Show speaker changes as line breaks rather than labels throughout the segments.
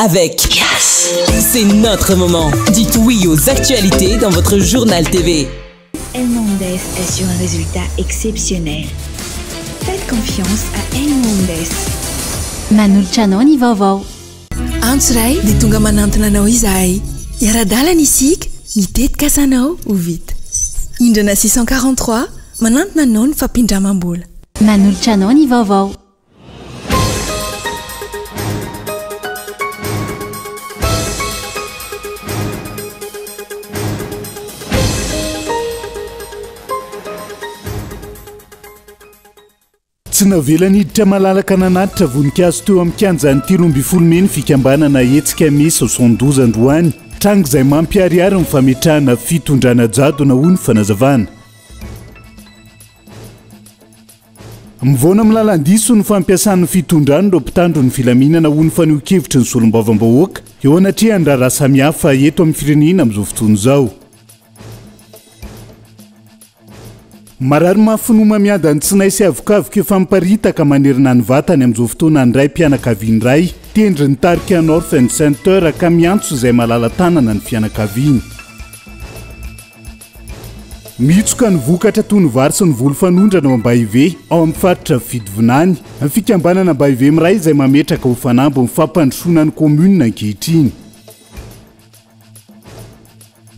Avec Yes. C'est notre moment. Dites oui aux actualités dans votre journal TV.
Hernandez assure un résultat exceptionnel. Faites confiance à Hernandez.
Manolotra anao ny vaovao.
Antso iray dia tonga manantona anao izahay. Hiara-dalana isika, ny tetikasanao ho vita. Indrana 643, manantona anao ny fampindramam-bola.
Manolotra anao ny vaovao.
Tsy navela niditra malalaka nanatitra voninkazo teo amin'ny kianjan'ny 13 mey ny fikambanana Hetsika Mey 72 androany. Tranga izay mampiharihary ny fametrahana fitondrana jadona hoy ny fanazavana. Mivaona amin'ny lalan-diso ny fampiasan'ny fitondrana ireo mpitandro ny filaminana hoy ny fanehoan-kevitry ny solombavambahoaka eo anatrehan'ny raharaha samihafa eto amin'ny firenena amin'izao fotoana izao. Marary mafy ny homamiadan'ny tsinay sy avokavoka efa miparitaka manerana ny vatany amin'izao fotoana ny raim-pianakaviana iray tendry ny tarika North Center ka miantso izay malala-tanana ny fianakaviany. Mihitsoka ny vokatra toy ny vary sy ny voly fanondrana ao Ambahive, ao amin'ny faritra Fitovinany. Ny fikambanana Ambahive Miray izay mametraka ho fanamby ny fampandrosoana ny kaominina ankehitriny.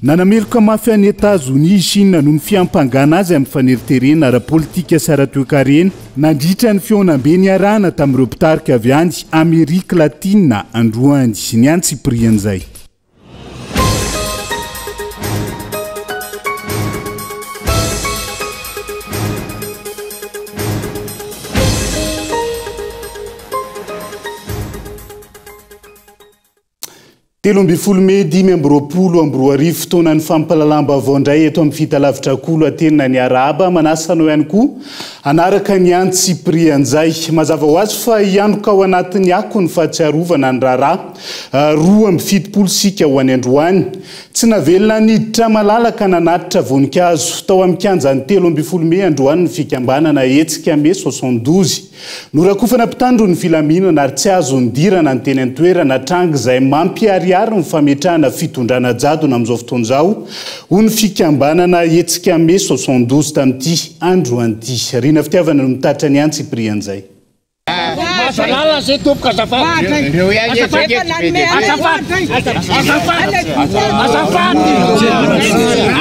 Nanameloka mafy an'i Etazonia i Shina noho ny fiampangana azy amin'ny faneriterena ara-politika sy ara-toekarena nandritra ny fihaonambe niarahana tamin'ireo mpitarika avy any Amerika Latina androany. Ny antsipirian'izay. 13 mey 2025, fotoanan'ny fampahalalam-baovao indray eto amin'ny Fitalavitra Kolo Atenina ny arahaba, manasa anao ihany koa hanaraka ny antsipirianjay. Mazava ho azy fa hianoka ao anatin'ny akon'ny fahatsiarovana ny raharaha 72 isika ho any androany. Tsy navelona niditra malalaka nanatitra voninkazo tao amin'ny kianjan'ny 13 mey androany ny fikambanana Hetsika Mey 72. Norakofana mpitandro ny filaminana ary tsy azo nidirana ny teny an-toerana, tranga izay mampiharihary ny fametrahana fitondrana jadona amin'izao fotoana izao, hoy ny fikambanana Hetsika Mey 72 tamin'ity androany ity. Rina Fitiavana no mitatitra ny antsipirian'izay.
Mazalala zay tompoko azafady. Azafady. Azafady. Azafady. Azafady.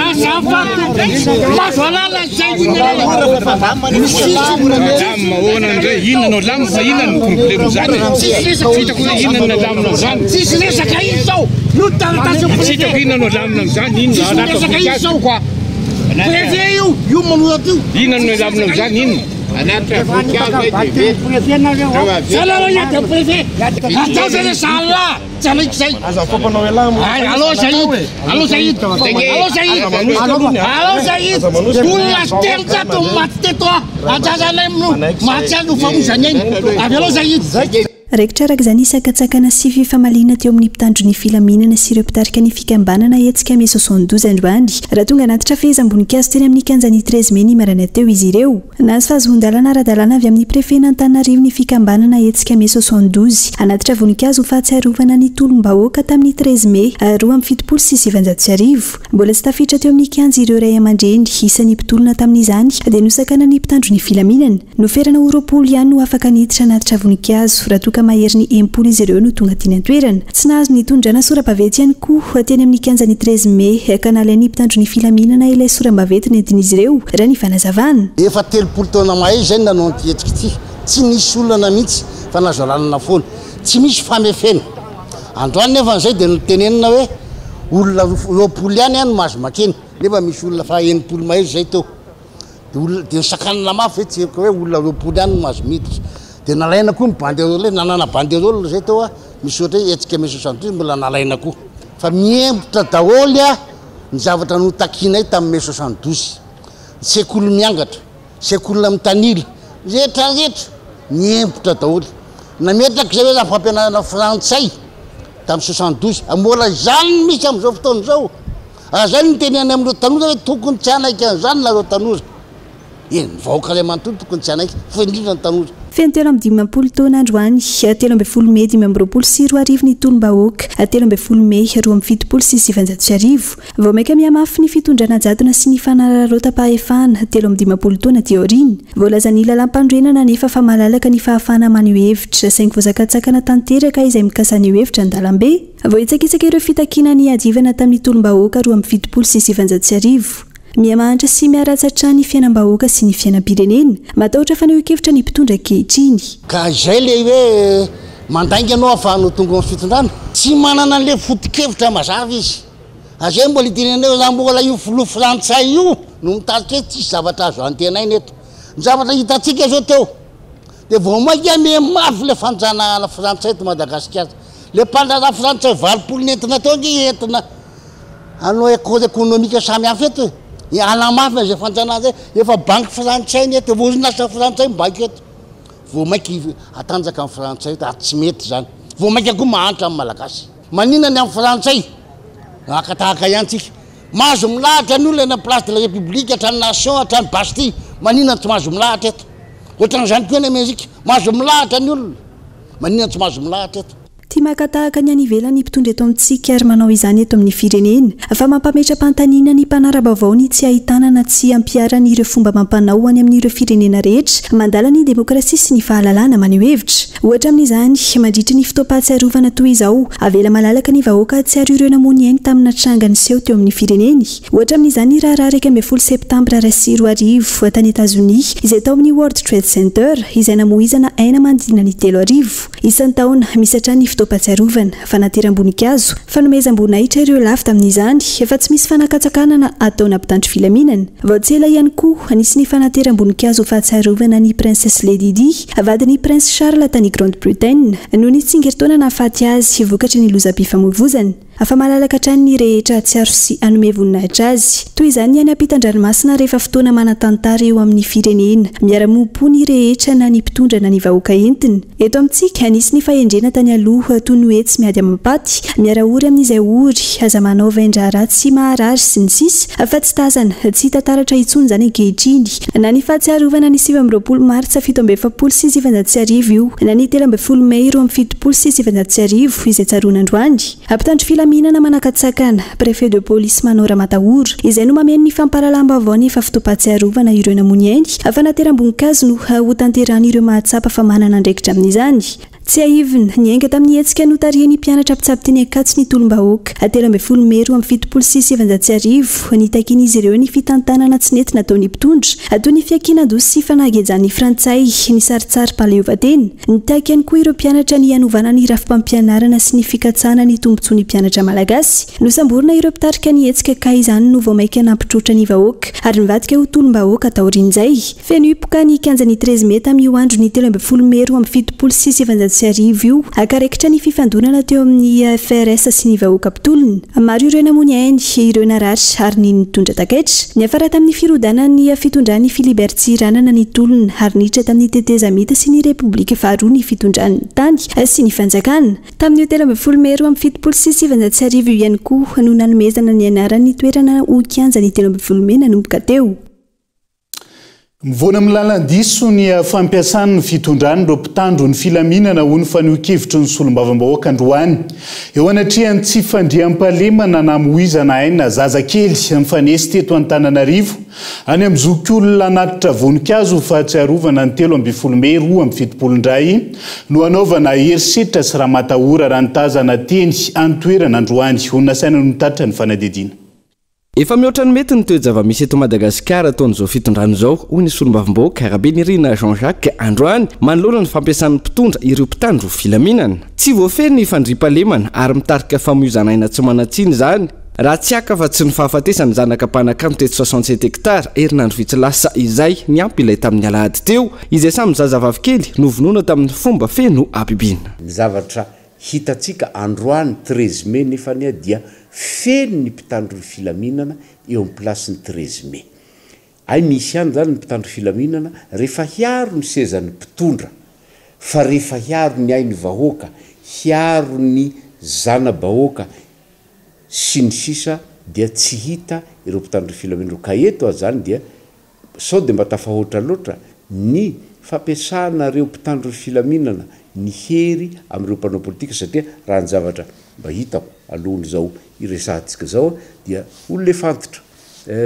Azafady. Mazalala zay
Lamina ahoana ndray? Inona no lamina fa inona no problème zany e? Tsy hitako hoe inona no lamina am'zany.
Tsisy resaka iny zao. Io taratasy
Tsy hitako inona no lamina am'zany, inona
Tsisy resaka iny zao. Préfet io, io manoratra io.
Inona no lamina am'zany, inona?
Anatitra voninkazo hoe dia Zalala hiady amin'ny préfet. Atao zay le zala. Tsy alaiko zay. Aza fampanao ialahy moa. Ay, allo Zaid. Allo Zaid. Allo Zaid. Allo Zaid. Olona 300 maty teto ah. Anjazanay no maty any no famoizany aina. Avy allo Zaid.
Raikitra araka izany sakantsakana sy fifamaliana teo amin'ny mpitandro ny filaminana sy ireo mpitarika ny fikambanana hetsika Mai 72 androany raha tonga nanatitra fehezam-boninkazo teny amin'ny kianjan'ny 13 mey ny maraina teo izy ireo. Nahazo fahazoan-dalana ara-dalàna avy amin'ny prefen'Antananarivo ny fikambanana hetsika Mai 72 hanatitra voninkazo ho fahatsiarovana ny tolom-bahoaka tamin'ny 13 mey 1972. Mbola tsy tafiditra teo amin'ny kianja ireo ray aman-dreny isan'ny mpitolona tamin'izany dia nosakanan'ny mpitandro ny filaminana. Noferana ho 20 ihany no afaka niditra hanatitra voninkazo, raha toa ka maherin'ny 60 izy ireo no tonga teny an-toerana. Tsy nahazo nitondrana sora-baventy ihany koa teny amin'ny kianjan'ny 13 mey, ka nalain'ny mpitandro ny filaminana ilay sora-baventy nentin'izy ireo, raha ny fanazavana.
Efa 30 taona mahay izay no nanao an'ity hetsika ity, tsy nisy olana mihitsy fa nahazo alalana foana, tsy misy famefena. Androany nefa izay dia notenenina hoe olona 20 ihany no mahazo makeny, nefa misy olona faha 60 mahery izay teo. Dia olona dia nosakanana mafy ve tsy haiko hoe olona 20 ihany no mahazo miditra. Dia nalaina koa ny banderole, nanana banderole zay teo a, misy ohatra hoe hetsika mai 72 mbola nalaina koa. Fa mihemotra daholo a ny zavatra notakianay tamin'ny mai 72. Ny sekoly miangatra, sekoly mitanila, rehetra rehetra mihemotra daholo. Nametraka izay hoe raha fampianarana frantsay tamin'ny 72, mbola izany no misy amin'izao fotoana izao. Raha izay no nitenenany amin'ireo tanora hoe tokony tsy hanaiky an'izany nareo tanora. Eny, ny vahoaka iray manontolo tokony tsy hanaiky, fa indrindra ny tanora.
Feno 53 taona androany, 13 mey 2025 ny tolom-bahoaka, 13 mey 1972. Vao mainka mihamafy ny fitondrana jadona sy ny fanararaotam-pahefana, 53 taona aty aoriana. Voalazan'ny lalàmpanorenana anefa fa malalaka ny fahafahana maneho hevitra, saingy voasakantsakana tanteraka izay mikasa haneho hevitra an-dalambe. Voahitsakitsaka ireo fitakiana niadivana tamin'ny tolom-bahoaka 1972. Miha-mahantra sy miharatsy hatrany ny fiainam-bahoaka sy ny fiainam-pirenena. Matahotra fanehoan-kevitra ny mpitondra ankehitriny.
Ka izay le hoe mandainga anao ahafahanao tonga ao amin'ny fitondrana. Tsy manana an'le foto-kevitra mazava izy. Ary zay mbola itenenanay hoe raha mbola io filoha frantsay io no mitarika eto tsisy zavatra azo antenaina eto. Ny zavatra hitantsika zao teo dia vao mainka mihamafy le fanjanahana frantsay eto Madagasikara. Le mpandraharaha frantsay 80 nentina teo ange entina hanao accord économique samy hafa eto e. Hanamafy an'izay fanjanahana zay. Efa banky frantsay ny eto, efa orinasa frantsay mibaiko eto. Vao mainka hatanjaka ny frantsay eto ary tsy mety izany. Vao mainka koa mahantra ny malagasy. Maninona ny amin'ny frantsay? Maka tahaka ihany tsika. Mahazo milahatra ny olona eny amin'ny place de la république, hatrany nation, hatrany Bastille. Maninona no tsy mahazo milahatra eto? Ohatran'izany koa any Amerika. Mahazo milahatra ny olona. Maninona no tsy mahazo milahatra eto?
Tia maka tahaka ny any ivelany ny mpitondra eto amintsika ary manao izany eto amin'ny firenena. Fa mampametra-panontaniana ny mpanara-baovao ny tsy ahitana na tsy ampiharana ireo fomba amam-panao any amin'ireo firenena rehetra mandala ny demokrasia sy ny fahalalahana maneho hevitra. Ohatra amin'izany, mandritry ny fotoam-pahatsiarovana toy izao, avela malalaka ny vahoaka hahatsiaro ireo namoa ny ainy tamina tranga niseho teo amin'ny fireneny. Ohatra amin'izany ny raharaha 11 septambra 2001 tany Etazonia, izay tao amin'ny World Trade Center, izay namoizana aina manodidina ny 3000. Isan-taona, misy hatrany ny fotoam-pahatsiarovana, fanateram-boninkazo, fanomezam-boninahitra ireo lavo tamin'izany, fa tsy misy fanakatsakanana ataona mpitandro filaminana. Vao tsy ela ihany koa, nisy ny fanateram-boninkazo ho fahatsiarovana ny Princesse Lady Di, vadin'i Prince Charles tany Grande-Bretagne, noho ny tsingerin-taona nahafaty azy vokatry ny lozam-pifamoivozana. Afa-malalaka hatrany ny rehetra hahatsiaro sy hanome voninahitra azy. Toy izany ny any ampitan-dranomasina rehefa fotoana manan-tantara eo amin'ny firenena. Miara-mompo ny rehetra na ny mpitondra na ny vahoaka entiny. Eto amintsika, nisy ny fahendrena tany aloha toy ny hoe tsy miady amam-paty, miara-ory amin'izay ory, aza manao vain-draharaha tsy maharary, sy ny sisa Fa tsy tazana, tsy hita taratra intsony izany ankehitriny. Na ny fahatsiarovana ny 29 martsa 1947 io, na ny 13 mey 1972 izay tsaroana androany. Mpitandro filaminana manakatsakana, Préfet de police manao ramatahora, izay no mameno ny fampahalalam-baovao nefa fotoam-pahatsiarovana ireo namoa ny ainy, fanateram-boninkazo no hotanterahan'ireo mahatsapa fa manana andraikitra amin'izany. Tsiahivina, niainga tamin'ny hetsika notarihin'ny mpianatra mpitsabo teny Ankatso ny tolom-bahoaka, 13 mey 1972, nitakian'izy ireo ny fitantanana tsy nety nataon'ny mpitondra, toy ny fiankinan-doha sy fanagejan'ny frantsay ny sarintsarim-pahaleovantena. Nitaky ihany koa ireo mpianatra ny hanovana ny rafi-pampianarana sy ny fikatsahana ny tombontsoan'ny mpianatra malagasy. Nosamborina ireo mpitarika ny hetsika ka izany no vao mainka nampitroatra ny vahoaka ary nivadika ho tolom-bahoaka taorian'izay. Feno hipoka ny kianjan'ny 13 mey tamin'io andron'ny 13 mey 1972 io ka raikitra ny fifandonana teo amin'ny FRS sy ny vahoaka mpitolona. Maro ireo namoy ny ainy, ireo narary ary ny nitondra takaitra. Niafara tamin'ny firodanan'ny fitondran'i Philibert Tsiranana ny tolona ary niditra tamin'ny tetezamita sy ny Repoblika faharoa ny fitondran'ny tany sy ny fanjakana. Tamin'io 13 mey 1972 io ihany koa no nanomezana ny anaran'ny toerana ho kianjan'ny 13 mey nanomboka teo.
Mivoana amin'ny lalan-diso ny fampiasan'ny fitondrana ireo mpitandro ny filaminana, hoy ny fanehoan-kevitry ny solombavambahoaka androany. Eo anatrehan'ny tsy fandriampahalemana namoizana aina zazakely nifanesy teto Antananarivo, any amin'ny zokiolona hanatitra voninkazo ho fahatsiarovana ny 13 mey 72 indray no hanaovana herisetra sy ramatahora raha ny tazana teny an-toerana androany, ho nasaina nitatitra ny fanadihadiana.
Efa mihoatra ny mety ny toe-javamisy eto Madagasikara ataon'izao fitondrana izao, hoy ny solombavambahoaka Rabenirina Jean Jacques androany manoloana ny fampiasan'ny mpitondra ireo mpitandro filaminana. Tsy voafehy ny fandriampahalemana ary mitarika famoizana aina tsy manan-tsiny izany, raha tsy haka fa tsy ny fahafatesan'ny zanaka mpanakanto teto 67 hectares herinandro vitsy lasa izay niampy ilay tamin'ny alahady teo, izay samy zazavavikely novonoina tamin'ny fomba feno habibiana.
Ny zavatra Hitantsika androany 13 mai nefa anie dia feno ny mpitandro ny filaminana eo am place ny 13 mai. Hay misy ihany zany ny mpitandro filaminana rehefa hiaro ny sezan'ny mpitondra fa rehefa hiaro ny ain'ny vahoaka, hiaro ny zana-bahoaka sy ny sisa dia tsy hita ireo mpitandro ny filaminana ireo ka eto aza zany dia Sao dia mba tafahoatra loatra ny fampiasana ireo mpitandro ny filaminana ny hery amin'ireo mpanao politika satria raha ny zavatra mba hitako alohan'izao hiresahantsika izao dia olona efa antitra,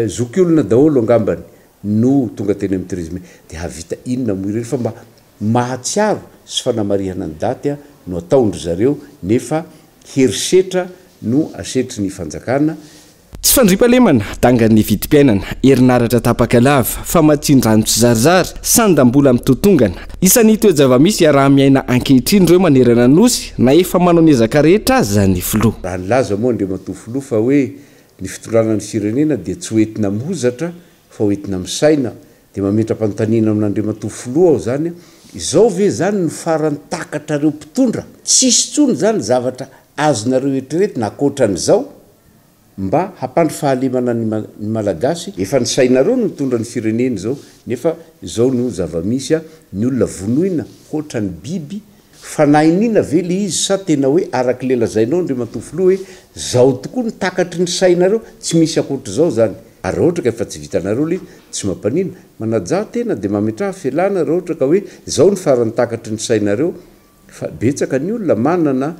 zokiolona daholo angambany no tonga teny amin'ny 13 mai dia hahavita inona moa ireny fa mba mahatsiaro sy fanamarihana ny daty no ataon-dry zareo nefa herisetra no asetry ny fanjakana.
Tsy fandriampahalemana, dangan'ny vidim-piainana, herinaratra tapaka lava, famatsian-drano tsizarizary, sandam-bola mitotongana. Isan'ny toe-java-misy iaraha-miaina ankehitriny ireo manerana ny Nosy, na efa manao ny ezaka rehetra aza ny Filoha.
Raha nilaza moa Andriamatoa Filoha fa hoe ny fitondrana ny firenena dia tsy ho entina amin'ny hozatra fa ho entina amin'ny saina dia mametra-panontaniana amin'Andriamatoa Filoha aho izany, izao ve izany no farany takatrareo mpitondra? Tsisy intsony izany zavatra azonareo eritreretina ankoatran'izao mba hampandry fahalemana ny ny Malagasy? Efa ny sainareo no mitondra ny firenena izao nefa izao no zava-misy, ny olona vonoina hoatran'ny biby Fanahy-nina ve le izy sa tena hoe araka le lazainao Andriamatoa Filoha hoe zao tokoa no takatry ny sainareo, tsy misy ankoatr'izao zany. Ary raha ohatra ka efa tsy vitanareo le izy, tsy mampanina. Manajà tena de mametraha fialana raha ohatra ka hoe zao no farany takatry ny sainareo fa betsaka ny olona manana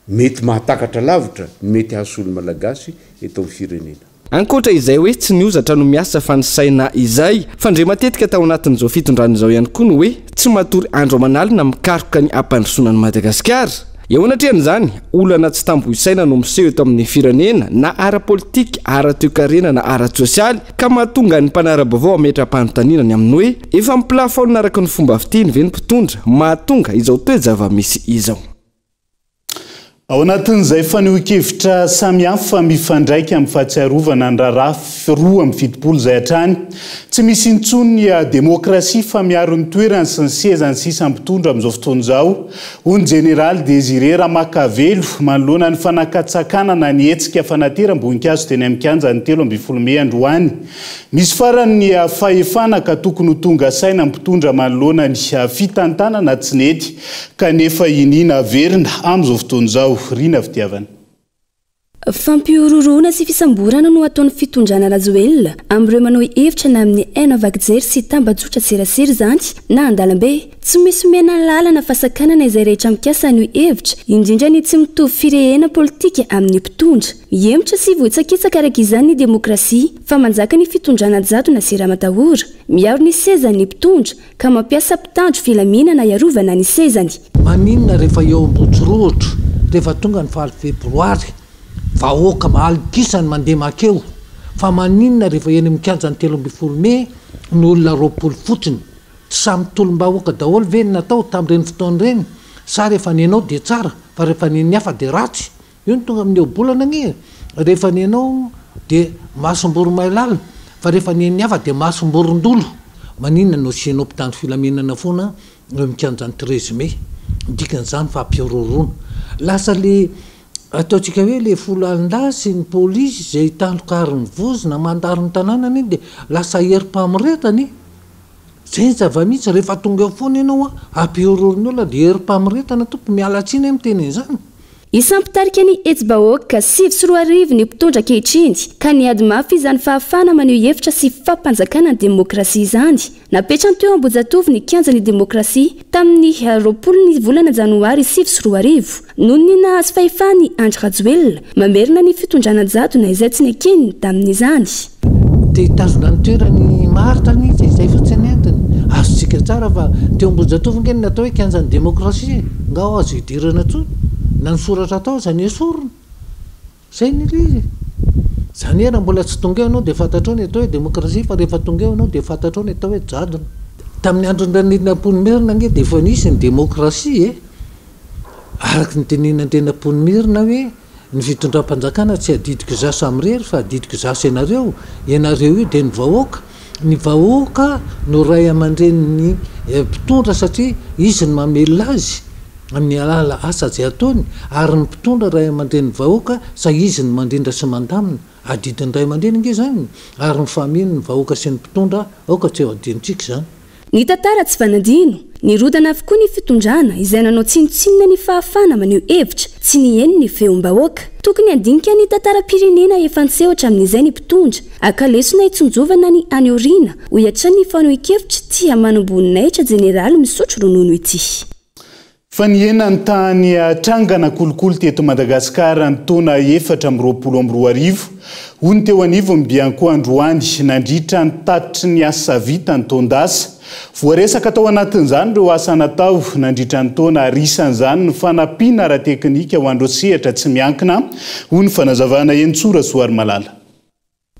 mety mahatakatra lavitra ny mety hahasoa ny Malagasy eto amin'ny firenena.
Ankoatra izay hoe tsy ny hozatra no miasa fa ny saina izay. Fandre matetika tao anatin'izao fitondrana izao ihany koa ny hoe tsy matory andro aman'alina mikaroka ny hampandrosoana an'i Madagasikara. Eo anatrehan'izany, olana tsy tambo isaina no miseho eto amin'ny firenena na ara-politika, ara-toekarena na ara-tsosialy ka mahatonga ny mpanara-baovao hametra-panontaniana ny amin'ny hoe efa miplafaonina araka ny fomba fiteny ve ny mpitondra mahatonga izao toe-java-misy izao.
Ao anatin'izay fanehoan-kevitra samihafa mifandraika amin'ny fahatsiarovana ny raharaha 72 izay hatrany, tsy misy intsony ny demokrasia fa miaro ny toerany sy ny sezany sisa mpitondra amin'izao fotoana izao, hoy ny Jeneraly Désiré Ramakavelo manoloana ny fanakatsakanana ny hetsika fanateram-boninkazo teny amin'ny kianjan'ny 13 mey androany. Misy farany ny fahefana ka tokony ho tonga saina ny mpitondra manoloana ny fitantanana tsy nety kanefa iniana averina amin'izao fotoana izao. Rina Fitiavana.
Fampihorohoroana sy fisamborana no ataon'ny fitondrana Rajoelina amin'ireo manao hevitra na amin'ny haino vaky jery sy tambajotran-tserasera izany na an-dalambe. Tsy misy omena lalana fa sakanana izay rehetra mikasa haneho hevitra, indrindra ny tsy mitovy firehena politika amin'ny mpitondra. Mihemotra sy vohitsakitsaka araka izany ny demokrasia fa manjaka ny fitondrana jadona sy ramatahora. Miaro ny sezany ny mpitondra ka mampiasa mpitandro filaminana hiarovana ny sezany.
Maninona rehefa eo Ambohitsirohotra rehefa tonga ny valo febroary vahoaka mahalikisa ny mandeha makeo fa maninona rehefa eny amin'ny kianjan'ny 13 mey ny olona 20 fotsiny? Tsy samy tolom-bahoaka daholo ve ny natao tamin'ireny fotoana ireny sa rehefa nenao dia tsara fa rehefa nen'ny hafa dia ratsy? Io no tonga amin'ny ohabolana anie e! Rehefa nenao dia masom-boromailala fa rehefa nen'ny hafa dia masom-borondolo. Maninona no asianao mpitandro filaminana foana eo amin'ny kianjan'ny 13 mai? Ny dikan'izany fampihorohoroana. Lasa le ataontsika hoe le foloalindahy sy ny polisy izay tandroka ary ny vozona mandalo ny tanàna anie dia lasa herim-pamoretana e! Zay ny zava-misy, rehefa tonga eo foana ianao ampihorohoro ny olona dia herim-pamoretana tompoko, miala tsiny aho miteny an'izany.
Isan'ny mpitarika ny hetsi-bahoaka 2009 ny mpitondra ankehitriny ka niady mafy izany fahafahana maneho hevitra sy fampanjakana ny demokrasia izany. Napetrany teo Ambohijatovo ny kianjan'ny demokrasia tamin'ny 20 ny volana janoary 2009. Noho ny nahazo fahefana i Andry Rajoelina, mamerina ny fitondrana jadona izay tsy nekeny tamin'izany.
Te hitazona ny toerany i Martha anie izy e, izay fotsiny ny antony. Azontsika tsara fa teo Ambohijatovo ange no natao hoe kianjan'ny demokrasia e, nga ao azo idirana intsony? Na ny soratra tao aza nesorina. Izay ny ilay izy e. Izany hoe raha mbola tsy tonga eo ianao dia fantatrao ny atao hoe demokrasia fa rehefa tonga eo ianao dia fantatrao ny atao hoe jadona. Tamin'ny andron-dRandrianampoinimerina ange dia efa nisy ny demokrasia e. Araka ny tenenin-dRandrianampoinimerina hoe Ny fitondram-panjakana tsy adidiko izaho samirery fa adidiko izaho sy ianareo, ianareo io dia ny vahoaka, ny vahoaka no ray aman-drenin'ny mpitondra satria izy no mamelona azy amin'ny alala asa izay ataony ary ny mpitondra ray aman-drenin'ny vahoaka sa izy no mandrindra sy mandamina, adidin'ny ray aman-dreny ange izany ary mifameno ny vahoaka sy ny mpitondra aoka tsy ho adinontsika izany.
Ny tantara tsy fanadino. Nirodana avokoa ny fitondrana izay nanao tsinontsinona ny fahafahana maneho hevitra, tsy niheno ny feom-bahoaka. Tokony handinika ny tantaram-pirenena efa niseho hatramin'izay ny mpitondra, haka lesona hitsinjovana ny any aoriana, hoy hatrany ny fanehoan-kevitra tia manamboninahitra jeneraly misotro ronono ity.
Fa nihena ny tahan'ny trangana kolikoly teto Madagasikara ny taona 2024, hoy ny teo anivon'ny Bianco androany nandritra ny tatitry ny asa vita ny taon-dasa. Voaresaka tao anatin'izany ireo asa natao nandritra ny taona ary isan'izany ny fanampiana ara-teknika ho an'ireo sehatra tsy miankina, hoy ny fanazavana Henintsoa Rasoarimalala.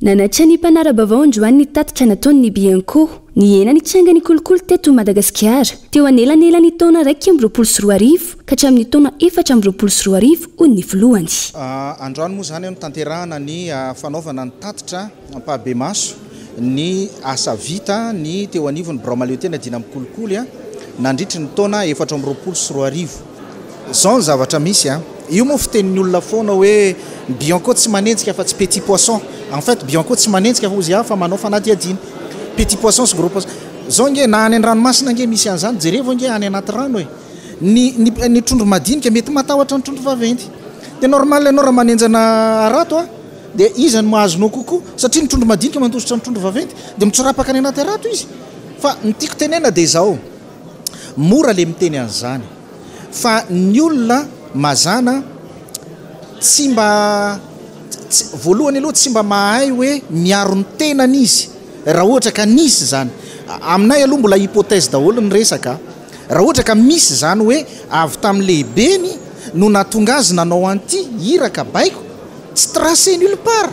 Nanaitra ny mpanara-baovao androany ny tatitra nataon'ny Bianco. Nihena ny trangan'ny kolikoly teto Madagasikara, teo anelanelan'ny taona 2021 ka hatramin'ny taona 2024, hoy ny filohany.
Androany moa izany no tanterahana ny fanaovana ny tatitra ampahibemaso ny asa vita ny teo anivon'ny birao mahaleotena dina amin'ny kolikoly nandritry ny taona 2024. Zao ny zavatra misy a! Io moa fitenin'ny olona foana hoe ny Bianco tsy manenjika afa tsy petit poisson. En fait Bianco tsy manenjika hozy aho fa manao fanadihadiana. Petit poisson sy gros poisson. Zao ange na any an-dranomasina ange misy an'izany, jerevo ange any anaty rano e! Ny ny ny trondro madinika mety matahotra ny trondro vaventy. Dia normal ianao raha manenjana harato a, dia iza no azonao kokoa? Satria ny trondro madinika mandositra ny trondro vaventy dia mitsorapaka any anaty harato izy. Fa ny tiako tenena dia izao, mora le miteny an'izany. Fa ny olona mazàna tsy mba, tsy, voalohany aloha tsy mba mahay hoe miaro ny tenany izy raha ohatra ka nisy izany. Aminay aloha mbola hypothèse daholo ny resaka a. Raha ohatra ka misy izany hoe avy tamin'ny lehibeny no nahatonga azy nanao an'ity, iraka, baiko, tsy tracé nulle part,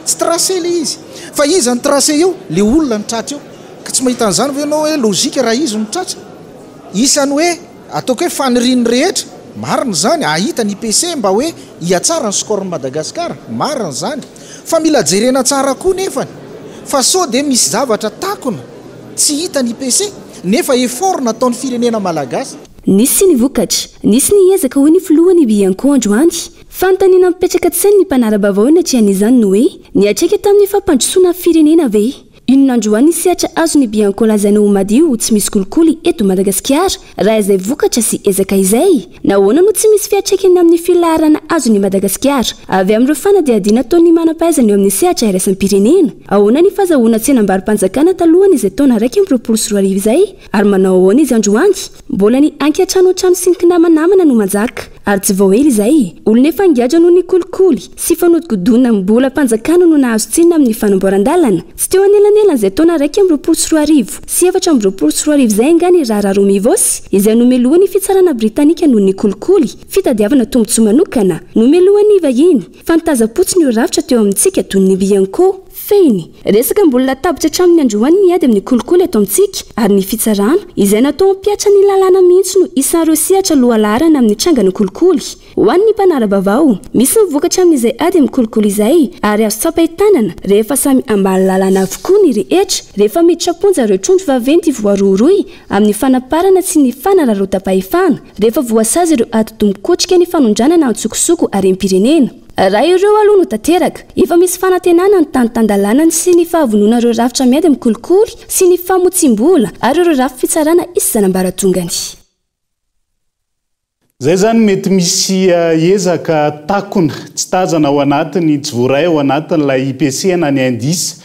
tsy tracé ilay izy. Fa iza no tracé eo? Le olona no tratra eo. Ka tsy mahita an'izany ve ianao hoe logique raha izy no tratra? Isany hoe ataoko hoe fanirian'ny rehetra, marina izany, hahita ny IPC mba hoe hihatsara ny score-n'i Madagasikara, marina izany. Fa mila jerena tsara koa nefany fa sao dia misy zavatra takona tsy hitan'ny IPC nefa effort nataon'ny firenena malagasy.
Nisy ny vokatra, nisy ny ezaka hoy ny filohan'ny Bianco androany. Fanontaniana mipetraka an-tsain'ny mpanara-baovao eny atrehan'izany ny hoe, niatraika tamin'ny fampandrosoana firenena ve? Inona androany ny sehatra azon'ny Bianco lazaina ho madio tsy misy kolikoly eto Madagasikara raha izay vokatra sy ezaka izay? Nahoana no tsy misy fiantraikany amin'ny filaharana azon'i Madagasikara avy amin'ireo fanadihadiana ataon'ny manam-pahaizana eo amin'ny sehatra iraisam-pirenena? Ahoana ny fazahoana tsenam-barom-panjakana talohan'izay taona 2021 izay ary manao ahoana izy androany? Mbola ny ankiantranoantrano sy ny kinamanamana no manjaka ary tsy vao ela izay. Olona efa nigadra noho ny kolikoly sy fanodikodonam-bolam-panjakana no nahazo tsiny amin'ny fanamboaran-dalana. Tsy teo anelanelan'izay taona 2021 sy 2024 izay angaha ny raharaha Romivos izay nomelohin'ny fitsarana britanika noho ny kolikoly, fitadiavana tombontsoa manokana. Nomelohin'ny vahiny fa nitazam-potsiny io rafitra teo amintsika toy ny Bianco. Fehiny, resaka ambony latabatra hatramin'ny androany ny ady amin'ny kolikoly eto amintsika ary ny fitsarana, izay natao hampihatra ny lalàna mihitsy no isan'ireo sehatra lohalaharana amin'ny trangana kolikoly. Ho an'ny mpanara-baovao, misy ny vokatra amin'izay ady amin'ny kolikoly izay ary azo tsapain-tanana rehefa samy ambany lalàna avokoa ny rehetra rehefa miditra am-ponja ireo trondro vaventy voarohirohy amin'ny fanaparana sy ny fanararaotam-pahefana, rehefa voasazy ireo atidoha mikotrika ny fanondranana antsokosoko harem-pirenena. Raha ireo aloha no tanteraka, efa misy fanantenana ny tany tan-dalàna sy ny fahavononan'ireo rafitra miady amin'ny kolikoly sy ny famotsiam-bola ary ireo rafi-pitsarana isan'ambaratongany.
Izay izany mety misy ezaka takona tsy tazana ao anatin'ny, tsy voaray ao anatin'ilay IPC na ny indice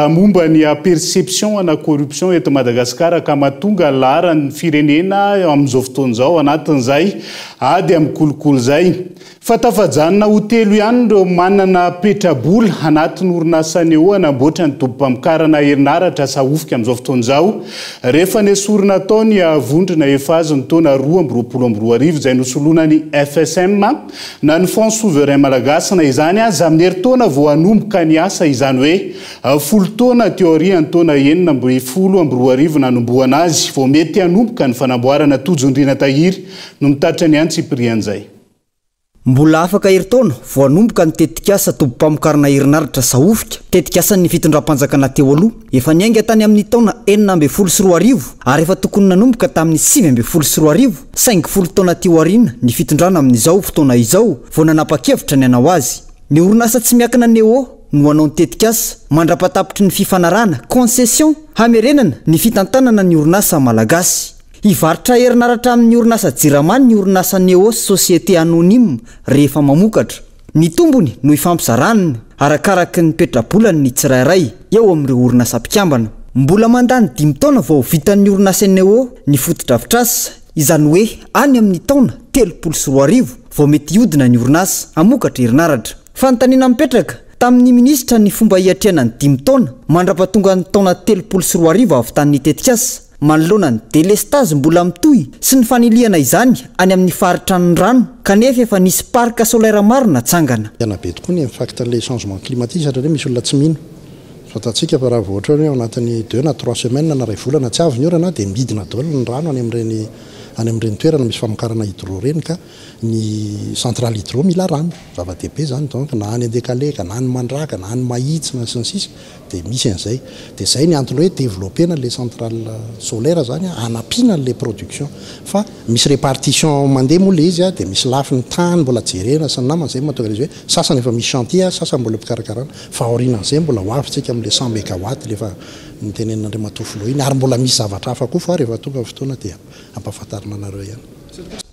momba ny perception ana corruption eto Madagasikara ka mahatonga laharan'ny firenena amin'izao fotoana izao ao anatin'izay ady amin'ny kolikoly izay. Fa tafajanona ho telo ihany ireo manana petrabola anatin'ny orinasa Neo hanamboatra ny tobim-pamokarana herinaratra Sahofika amin'izao fotoana izao, rehefa nesorina tao ny vondrona Eiffage ny taona 2022 izay nosoloina ny FSM na ny Fonds Souverain Malagasy na izany aza amin'ny herintaona vao hanomboka ny asa izany hoe folo taona aty aorian'ny taona 2016 nanombohana azy vao mety hanomboka ny fanamboarana Tojo Ndriana Tahiry no mitatitra ny antsipirian'izay.
Mbola afaka herintaona vao hanomboka ny tetikasa tobim-pamokarana herinaratra Sahofika, tetikasan'ny fitondram-panjakana teo aloha. Efa niainga tany amin'ny taona 2016 ary efa tokony nanomboka tamin'ny 2019, saingy folo taona aty aoriana ny fitondrana amin'izao fotoana izao vao nanapa-kevitra ny hanao azy. Ny orinasa tsy miankina Neo no hanao ny tetikasa, mandra-patapitry ny fifanarahana, concession, hamerenana ny fitantanana ny orinasa malagasy. Hivarotra herinaratra amin'ny orinasa Jirama ny orinasa Neos Société Anonyme rehefa mamokatra. Ny tombony no ifampizarana arakaraky ny petrabolany ny tsirairay eo amin'ireo orinasa mpikambana. Mbola mandany dimy taona vao ho vitan'ny orinasa Neo ny fotodrafitrasa, izany hoe any amin'ny taona 2030 vao mety hiodina ny orinasa hamokatra herinaratra. Fanontaniana mipetraka tamin'ny minisitra ny fomba hiatrehana ny dimy taona mandra-pahatongan'ny taona 2030 hahavitan'ny tetikasa. Manoloana ny delestazy mbola mitohy sy ny fanilihana izany any amin'ny faritra ny rano kanefa efa nisy parc solaire maro natsangana.
Tena be tokoa ny impact an'ilay changement climatique satria misy olona tsy mino. Fantatsika fa raha vao ohatra hoe ao anatin'ny deux na trois semaines na iray volana tsy avy ny orana dia midina daholo ny rano any amin'ireny any amin'ireny toerana misy famokarana hydro ireny ka ny centrale hydro mila rano. Zava-dehibe izany donc na any Andekaleka na any Mandraka na any Mahitsy na sy ny sisa. Dia misy an'izay. Dia izay ny antony hoe developper-na ilay centrale solaire izany hanampiana an'ilay production. Fa misy répartition mandeha moa ilay izy dia misy lafiny tany mbola jerena sy ny namany, izay no mahatonga ilay izy hoe sasany efa misy chantier, sasany mbola eo am-pikarakarana. Fa aorianan'izay mbola ho avy tsika amin'ilay 100 megawatt ilay efa notenenin'Andriamatoa Filoha iny. Ary mbola misy zavatra hafa koa fa rehefa tonga ny fotoana dia hampahafantarina anareo ihany.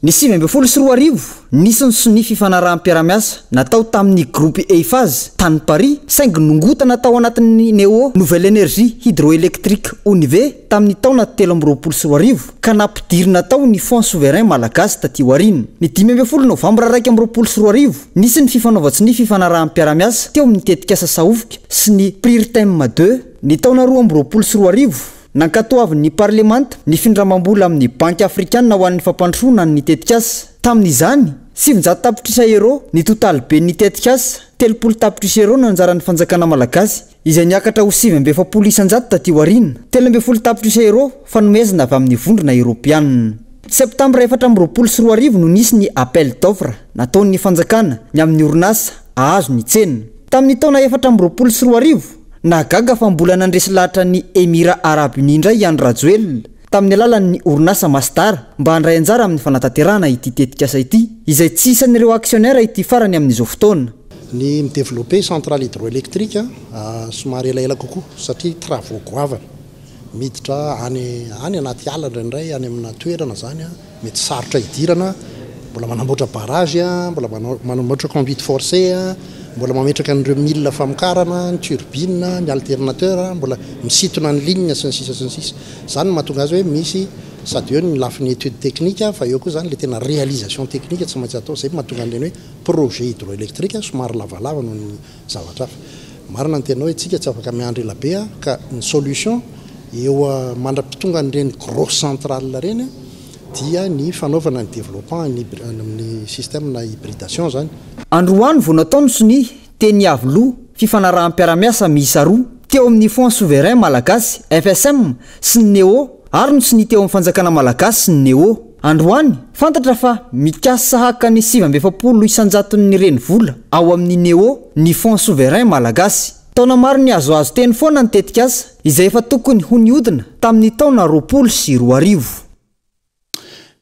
Ny 2019, nisy ny sonia fifanaraham-piarahamiasa natao tamin'ny Groupe Eiffage tany Paris, saingy nongotana tao anatin'ny Neo Nouvelle Energie Hydroélectrique Onive tamin'ny taona 2023, ka nampidirina tao ny Fonds Souverain Malagasy taty aoriana. Ny 15 novambra 2021, nisy ny fifanaovan-tsonia fifanaraham-piarahamiasa teo amin'ny tetikasa Sahofika sy ny Prirtem ii. Ny taona 2022, Nankatoavin'ny Parlemanta ny findramam-bola amin'ny Banky Afrikanina ho an'ny Fampandrosoana ny tetikasa. Tamin'izany, 900 tapitrisa euros ny totaliben'ny tetikasa, 30 tapitrisa euros no anjaran'ny fanjakana malagasy, izay niakatra ho 49% taty aoriana, 13 tapitrisa euros fanomezana avy amin'ny Vondrona Eoropeanina. Septambra 2024 no nisy ny appel d'offre nataon'ny fanjakana ny amin'ny orinasa ahazo ny tsena. Tamin'ny taona 2024, Nahagaga fa mbola nandresy lahatra ny Emirats Arabes Unis indray i Andry Rajoelina tamin'ny alalan'ny orinasa Masdar mba handray anjara amin'ny fanatanterahana ity tetikasa ity, izay tsy isan'ireo actionnaires ity farany amin'izao fotoana.
Ny mi-developper centrale hydroélectrique somary elaela kokoa satria travaux goavana miditra any any anaty ala indraindray any amina toerana izany. Mety sarotra hidirana, mbola manamboatra barrage, mbola manamboatra conduite forcée, mbola mametraka an'ireo mille famokarana, ny turbine, ny alternateur, mbola misintona ny ligne sy ny sisa sy ny sisa. Izany no mahatonga azy hoe misy sady eo ny lafiny étude technique fa eo koa izany ilay tena réalisation technique tsy maintsy atao. Izay no mahatonga an'ireny hoe projet hydroélectrique somary lavalava noho ny zavatra hafa. Marina ny teninao hoe tsika tsy afaka miandry ela be ka ny solution eo mandra-pitonga an'ireny grosse centrale ireny dia ny fanaovana ny développement amin'ny système na hybridation zany.
Androany vao natao ny sonia teny Iavoloha fifanaraham-piarahamiasa miisa roa teo amin'ny Fonds Souverain Malagasy, FSM, sy ny Neo ary ny sonia teo amin'ny fanjakana malagasy sy ny Neo. Androany, fantatra fa mikasa haka ny 49 isan-jaton'ny renivola ao amin'ny Neo ny Fonds Souverain Malagasy. Taona maro nihazohazo teny foana ny tetikasa, izay efa tokony ho nihodina tamin'ny taona 2020.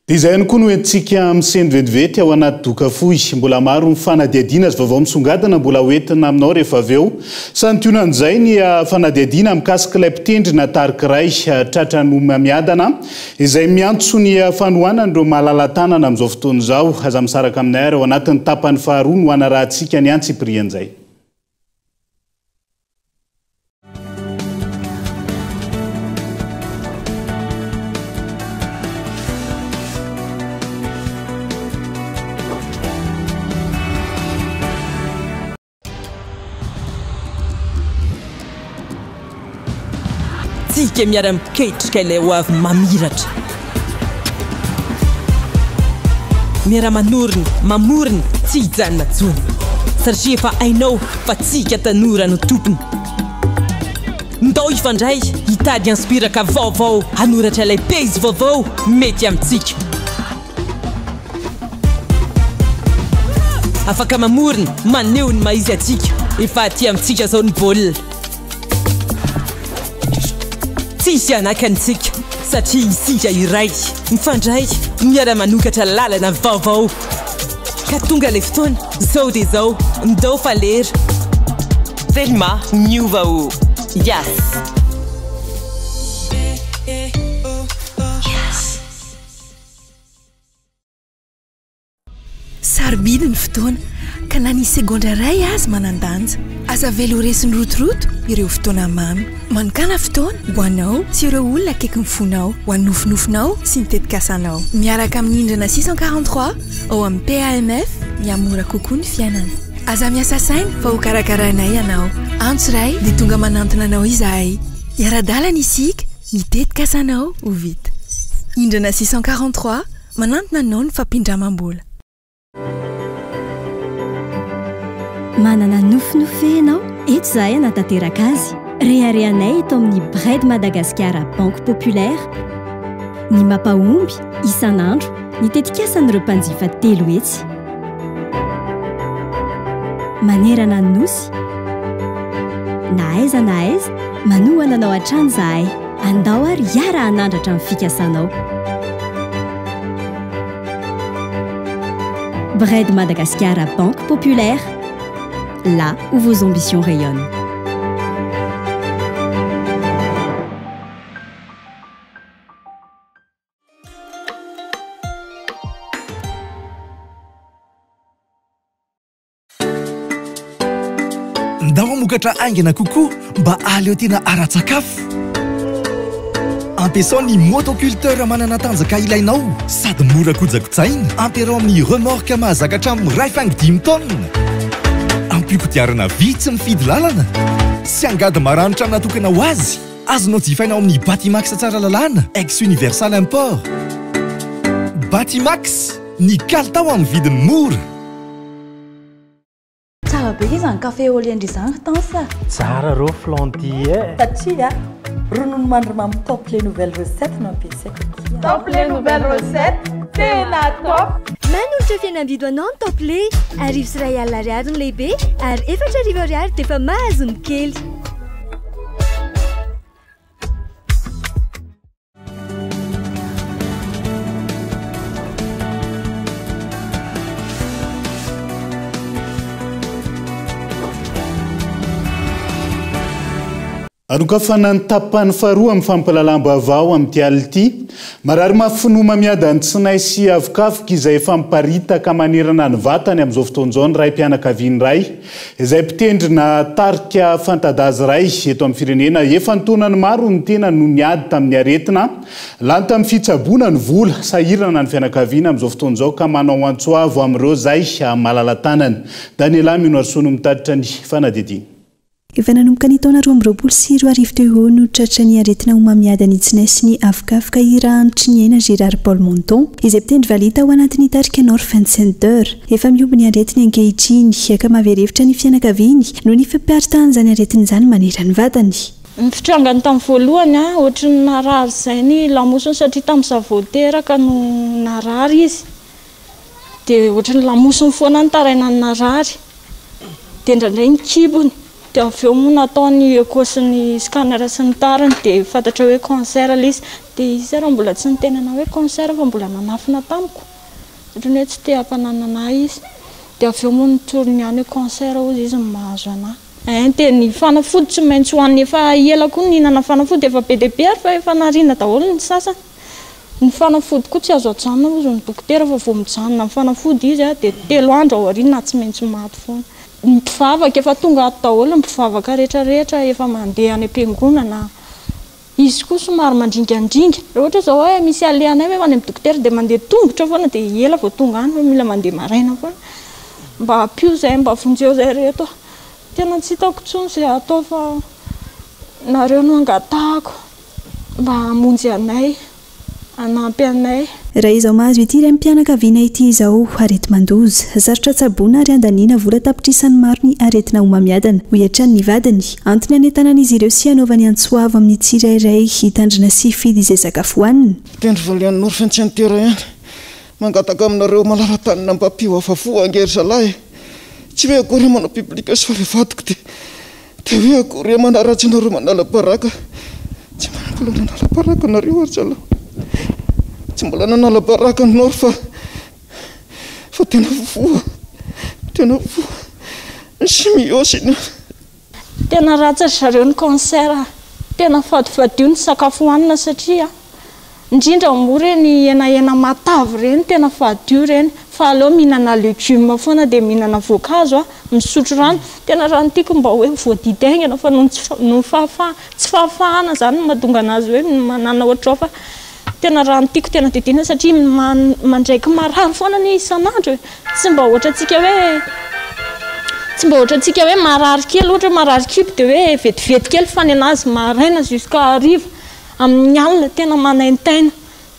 Dia izay ihany koa no entintsika misento vetivety ao anaty doka fohy. Mbola maro ny fanadihadiana sy vaovao misongadina mbola ho entina aminao rehefa avy eo. Santionan'izay ny fanadihadiana mikasika ilay mpitendry na tarika iray tratran'ny homamiadana izay miantso ny fanohanan'ireo malala-tanana amin'izao fotoana izao. Aza misaraka aminay ary ao anatin'ny tapany faharoa no hanarahantsika ny antsipirian'izay.
Tsika miara-miketrika ilay ho avy mamiratra. Miara-manorina, mamorona, tsy hijanona intsony. Satria efa hainao fa tsika tanora no tompony. Ndao hifandray, hitady inspiraka vaovao, hanoratra ilay pejy vaovao mety amintsika. Afaka mamorona, maneho ny maha izy antsika. Efa aty amintsika izao ny baolina. Tsy hisy hanakana antsika satria isika iray, mifandray, miara-manokatra lalana vaovao. Ka tonga ilay fotoana, izao dia izao, ndao fa lera. Telma miova o! Yas!
Sarobidy ny fotoana, ka na ny segondra iray aza manan-danja. Aza avela ho resin'ny rotoroto ireo fotoana mamy. Manokàna fotoana ho anao sy ireo olona akaikin'ny fonao, ho an'ny nofinofinao sy ny tetikasanao. Miaraka amin'ny Indrana 643 ao amin'ny PAMF, mihamora kokoa ny fiainana. Aza miasa saina fa hokarakarainay ianao. Antso iray dia tonga manantona anao izahay. Hiara-dalana isika, ny tetikasanao ho vita. Indrana 643, manantona anao ny fampindramam-bola.
Manana nofinofy ve ianao? Eto izahay hanatanteraka azy. Reharehanay eto amin'ny Bred Madagasikara Banque Populaire ny mampahomby isan'andro ny tetikasan'ireo mpanjifa 300. Manerana ny Nosy, na aiza na aiza, manohana anao hatrany izahay. Andao ary hiara-hanandratra ny fikasanao. Bred Madagasikara Banque Populaire, là où vos ambitions rayonnent.
Ndao hamokatra haingana kokoa mba hahaleo tena ara-tsakafo. Ampiasao ny motoculteur manana tanjaka ilainao sady mora kojakojaina. Ampiarao amin'ny remorque mahazaka hatramin'ny iray faingo dimy taonina. Ampio kodiarana vy tsy mifidy lalana sy angady maranitra natokana ho azy. Azonao jifaina ao amin'ny Batimax Tsaralalàna, ex Universal Import. Batimax, ny kalitao amin'ny vidiny mora.
Tsara be izany café au lait ndry izany ry Tence a!
Tsara rô flan ty eh!
Satria ronono mandry mamy top les nouvelles recettes no ampiasaiko akia.
Top les nouvelles recettes, tena top!
Manolotra fihenam-bidy ho anao ny Top Lait, 1100 ariary ny lehibe ary 4000 ariary dia efa mahazo ny kely.
Anokafana ny tapany faharoa amin'ny fampahalalam-baovao amin'ity alina ity. Marary mafy finoana miadan'ny tsinay sy avokavoka izay efa miparitaka manerana ny vatany amin'izao fotoana izao ny raim-pianakaviana iray izay mpitendry na tarika fanta-daza iray eto amin'ny firenena. Efa an-taonany maro ny tena no niady tamin'ny aretina. Lany tamin'ny fitsaboana ny vola. Sahirana ny fianakaviana amin'izao fotoana izao ka manao antso avo amin'ireo izay malala-tanana. Daniela Minoarisoa no mitatitra ny fanadihadiana.
Efa nanomboka ny taona 2022 teo eo no tratra ny aretina homamiadan'ny tsinay sy ny avokavoka i Rahantriniaina Gérard Paul Monton, izay mpitendry valiha tao anatin'ny tarika North Center. Efa mihoby ny aretiny ankehitriny, ka mahavery hevitra ny fianakaviany noho ny fiparitahan'izany aretina izany maneran'ny vatany.
Ny fitrangany tamin'ny voalohany, ohatry ny narary izay ny lamosiny satria tamin'izaho vao teraka no narary izy. Dia ohatry ny lamosiny foana nitarainany narary. Dia indraindray ny kibony. Dia avy eo moa natao ny echo sy ny scanner sy ny tariny dia fantatra hoe cancer ilay izy. Dia izy ary mbola tsy niteny anah hoe cancer fa mbola nanafina tamiko. Ohatran'ny hoe tsy te hampananana ahy izy. Dia avy eo moa notoriny ihany hoe cancer hozy izy no mahazo anah. Ein dia ny fanafody tsy maintsy hohanina efa ela koa nihinana fanafody efa be dia be ary fa efa nariana daholo ny sasany. Ny fanafody koa tsy azo ajanona hozy ny dokotera fa vao mijanona amin'ny fanafody izy dia telo andro aoriana tsy maintsy maty foana. Ny mpivavaka efa tonga ato daholo ny mpivavaka rehetra rehetra efa mandeha any am-piangonana. Izy koa somary mandringandringa. Raha ohatra izao hoe misy alehanay hoe any amin'ny dokotera dia mandeha tongotra foana dia ela vao tonga any fa mila mandeha maraina foana. Mba ampio izahay, mba vonjeo izahay ry reto a. Tena tsy hitako intsony izay hatao fa nareo no angatahako. Mba hamonjy anay, hanampy anay.
Raha izao mahazo ity raim-pianakaviana ity izao, areti-mandoza. Sarotra tsaboina ary andaniana vola tapitrisany maro ny aretina homamiadana, hoy hatrany ny vadiny. Antony hanentanan'izy ireo sy hanaovany antso avo amin'ny tsirairay hitandrina sy hifidy izay sakafo hohanina.
Mpitendry valihan'ny North Center ihany. Mangataka aminareo malala-tanana mba ampio hafa-fo ange ry zalahy e! Tsy hoe akory manao publication ilay vadiko dia Dia hoe akory hoe manaratsy anareo manala baraka. Tsy mbola nanala baraka anareo ary zalahy. Tsy mbola nanala baraka anao fa fa tena voa. Tena voa. Ny chimio sy ny.
Tena ratsy ry zareo ny cancer a! Tena fadifadio ny sakafo hohanina satria indrindra moa ireny henahena matavy ireny tena fadio ireny. Fa aleo mihinana legume foana dia mihinana voankazo a, misotro rano. Tena raha ny tiako mba hoe voadidy haingana fa noho ny tsy noho ny fahafaha tsy fahafahana izany no mahatonga anazy hoe manana ohatr'izao fa tena raha ny tiako tena didiana satria mandraiky marary foana anie isan'andro e. Tsy mba ohatrantsika hoe tsy mba ohatrantsika hoe marary kely ohatra hoe marary kibo dia hoe vetivety kely fa ny anazy maraina jusqu'à hariva amin'ny alina tena manaintaina.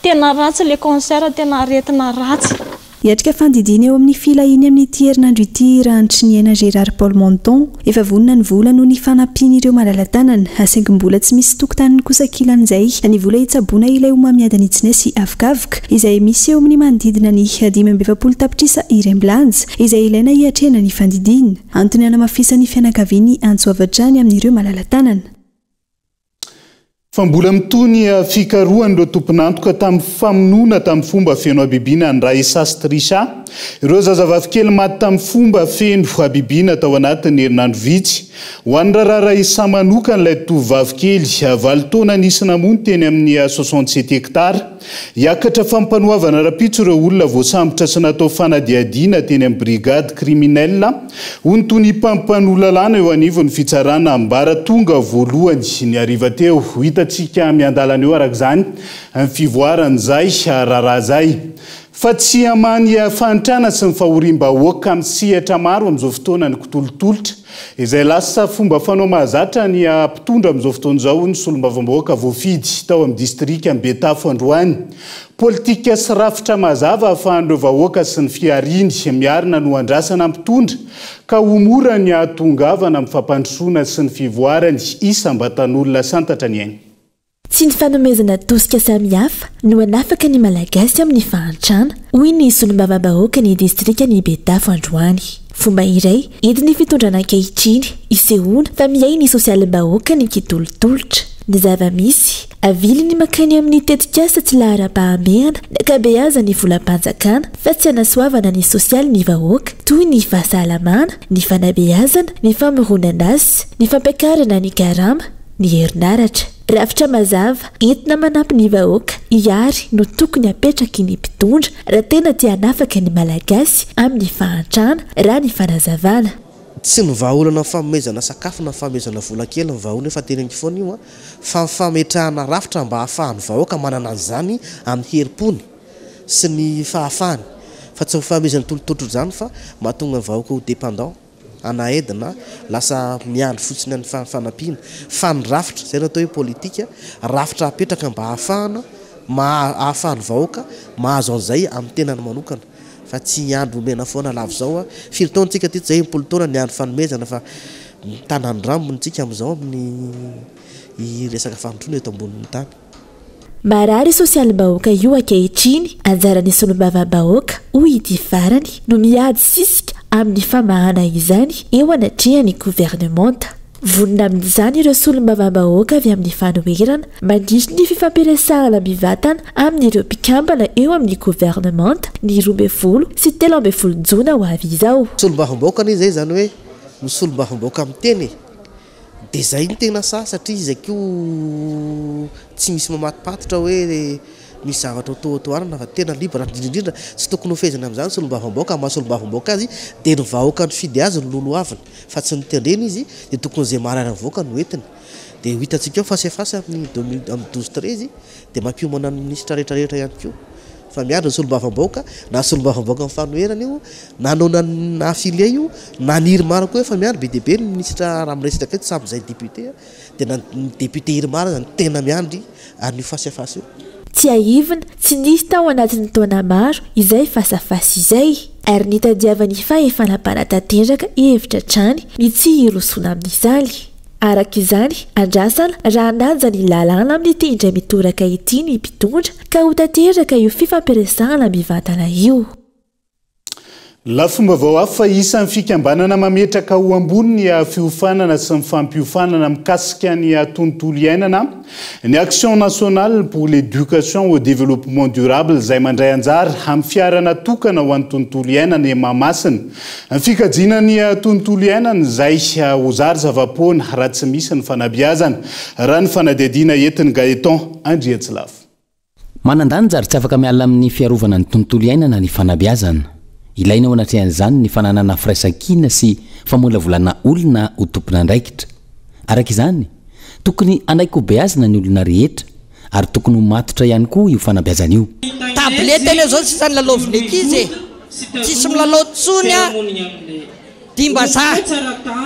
Tena ratsy le cancer tena aretina ratsy.
Hiatrika fandidiana eo amin'ny filahiany amin'ity herinandro ity Rahantriniaina Gérard Paul Monton. Efa vonona ny vola noho ny fanampian'ireo malala-tanana, saingy mbola tsy misy tokotaniny kosa ankilan'izay ny vola hitsaboana ilay homamiadana itsinay sy avokavoka, izay misy eo amin'ny manodidina ny 45 tapitrisa iraimbilanja, izay ilaina hiatrehana ny fandidiana. Antony hanamafisan'ny fianakaviany antso avy hatrany amin'ireo malala-tanana.
Fa mbola mitohy ny fikarohan'ireo tompon'antoka tamin'ny famonoana tamin'ny fomba feno habibiana an'i Raissa sy Trisha, ireo zazavavikely maty tamin'ny fomba feno habibiana tao anatin'ny herinandro vitsy. Ho an'ny raharaha Raissa manokana, ilay tovovavikely valo taona nisy namono teny amin'ny 67 hectares, Hiakatra fampanoavana rahampitso ireo olona voasambotra sy natao fanadihadiana teny amin'ny brigade criminelle, hoy ny tonia mpampanoa lalàna eo anivon'ny fitsarana ambaratonga voalohany ny hariva teo. Ho hitantsika miandalana eo araka izany ny fivoaran'izay raharaha izay. Fa tsy hamaha ny fahantrana sy ny fahoriam-bahoaka amin'ny sehatra maro amin'izao fotoana ny kitolotolotra. Izay lasa fomba fanao mahazatra ny mpitondra amin'izao fotoana izao, hoy ny solombavambahoaka voafidy tao amin'ny distrikan'i Betafo androany. Politika sy rafitra mazava ahafahan'ireo vahoaka sy ny fihariany miarina no andrasana mpitondra ka ho mora ny hahatongavana amin'ny fampandrosoana sy ny fivoarany isam-batan'olona santatra ny ainy.
Tsy ny fanomezana tosika samihafa no hanafaka ny Malagasy amin'ny fahantrana, hoy ny solombavambahoaka ny distrikan'i Betafo androany. Fomba iray entin'ny fitondrana ankehitriny isehoana fa miahy ny sosialim-bahoaka ny kitolotolotra. Ny zava-misy, aviliny mankany amin'ny tetikasa tsy laharam-pahamehana ny ankabeazan'ny volam-panjakana fa tsy hanasoavana ny sosialin'ny vahoaka toy ny fahasalamana, ny fanabeazana, ny famoronan'asa, ny fampiakarana ny karama, ny herinaratra. Rafitra mazava entina manampy ny vahoaka hiary no tokony hapetraky ny mpitondra raha tena te hanafaka ny Malagasy amin'ny fahantrana, raha ny fanazavana.
Tsy ny vahaolana ny fanomezana sakafo na fanomezana vola kely ny vahaolana, efa teneniko foana io an, fa ny fametrahana rafitra mba hahafahan'ny vahoaka manana an'izany amin'ny herim-pony sy ny fahafahany, fa tsy ny fanomezana tolotolotra izany fa mahatonga ny vahoaka ho dépendant. ana aide na lasa miandry fotsiny an'ny fanampiana fa ny rafitra, izay no atao hoe politika, rafitra apetraka mba hahafahana ahafahan'ny vahoaka mahazo an'izay amin'ny tenany manokana fa tsy hiandry omena foana lava izao a, firy taona tsika teto izay, 60 taona niandry fanomezana fa mitana ny rambony tsika amin'izao amin'ny resaka fandrosoana eto ambonin'ny tany.
Marary sosialim-bahoaka io ankehitriny, anjaran'ny solombavambahoaka, hoy ity farany, no miady sisika amin'ny famahana izany eo anatrehan'ny governemanta. Vonona amin'izany ireo solombavambahoaka avy amin'ny fanoherana, mandritry ny fifampiresahana mivantana amin'ireo mpikambana eo amin'ny governemanta ny 12 sy 13 jona ho avy izao.
Solombavambahoaka anie izay izany hoe ny solombavambahoaka miteny e! Dia izay no tena sahy satria izay koa tsy misy mamatipatitra hoe misy zavatra hotohatohanana fa tena libre ary indrindra indrindra tsy tokony ho fehezina amin'izany ny solombavambahoaka, amin'ny maha solombavambahoaka azy dia ny vahoaka nifidy azy no lolohaviny fa tsy notendrena izy dia tokony izay marary amin'ny vahoaka no entiny. Dia ho hitantsika eo face à face amin'ny deux mille amin'ny douze treize dia mampiomana ny minisitra rehetra rehetra ihany koa fa miandry ny solombavambahoaka na solombavambahoaka amin'ny fanoherana io na non affilié io na ny irmar koa efa miandry be dia be ny minisitra raha miresaka eto samy izay député dia na ny député irmar aza no tena miandry an'io face à face io.
Tsiahivina, tsy nisy tao anatin'ny taona maro izay face à face izay, ary nitadiavan'ny fahefana mpanatanteraka hevitra hatrany ny tsy hirosoana amin'izany. Araka izany, andrasana raha hanaja ny lalàna amin'ity indray mitoraka ity ny mpitondra ka ho tanteraka io fifampiresahana mivantana io.
Lafim-baovao hafa, isan'ny fikambanana mametraka ho ambony ny fiofanana sy ny fampiofanana mikasika ny tontolo iainana ny Action nationale pour l'éducation au développement durable izay mandray anjara amin'ny fiara natokana ho an'ny tontolo iainana e Mahamasina. Ny fikajiana ny tontolo iainana izay ho zary zava-poana raha tsy misy ny fanabeazana, raha ny fanadihadiana entin'i Gaëtan Andriantsilavo.
Manan-danja ary tsy afaka miala amin'ny fiarovana ny tontolo iainana ny fanabeazana.
Ilaina eo anatrehan'izany ny fananana firaisankina sy famolavolana olona ho tompon'andraikitra. Araka izany, tokony hanaiky hobeazina ny olona rehetra ary tokony ho matotra ihany koa io fanabeazana io.
Tablette anie zao sisa ny lalaovin'ny ankizy e! Tsisy milalao tsony a dimbazaha,